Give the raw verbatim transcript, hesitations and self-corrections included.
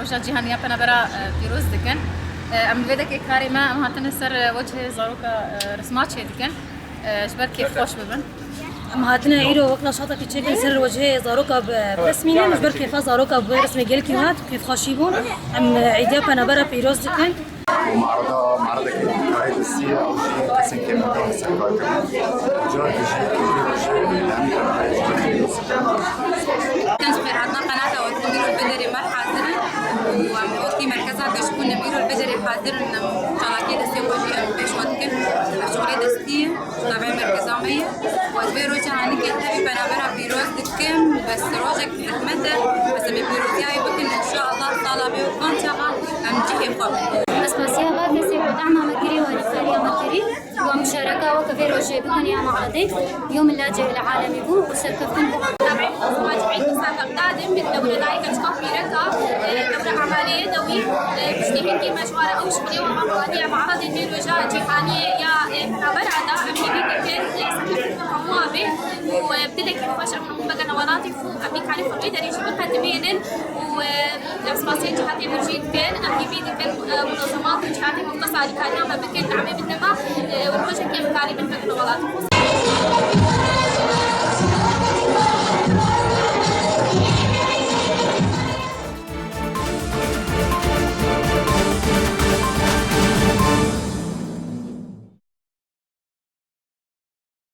Roja Cîhanî ya Penabera, e, pîroz dikin. E, em li vê dekê karê me, em hatine ser, e, wecihê zaroka, e, resma çêdikin. E, ji ber kêfxweş bibin. Em hatine îro wek naşatekî çêkin ser wecihê zaroka bi resmînin, ji ber kêfa zaroka bi resmê gelkî hat, kêfxweşî bûn. Em, e, îdiya Penabera pîroz dikin. Û marada, maradekî karê destî ye, ew jî kesên kêmendar li ser kar kirin. Car dijî vê rojê li hemî Penabera jî Em ji xêrhatina qenata we dikin, îro li vê derê me hazir in û em li wekî merkeza geşbûn em îro li vê derê hazir in, em çalakiyê destê xwe jî em pêş xwe dikin. Ev şixulê destî ye, ji navê merkeza me ye. Û ez vê roja hanî gelkî Penabera pîroz dikim, bes rojek zehmet e, bes em ê pîroziya wê bikin, înşallah sala vê û van çaxa em cihê xwe bin. Ez spasiya va kesê ku dema me kirî û alîkariya me kirî. Wa muşareka weke vê rojê bikin ya me'redê, yom lacê li alemî bû û serkeftin bû. Tabii, Mustafa Cibî, Mustafa Bexdadê, min dewre dayî keçika pîreka, e, dewre emalê ye dewî, e, piştî hingî me ji wan re ew şixulê wan rewaniye me'redê vê roja cîhaniyê ya, e, Penabera da, em hêvî dikin, e, serkeftin hemû abê û, e, bi dilekî xweş em hemû vegerne welatê xwe, em nîkarî xwe vê derê jî biqedimênin û, e, Em spasiyê cihatê min jî dikin, em hîvî dikin, e, munazemat û cihatê muxtesa alîkariya me bikin, demê bidin me, e, û rojekê em karî bin vekin welatê xwe.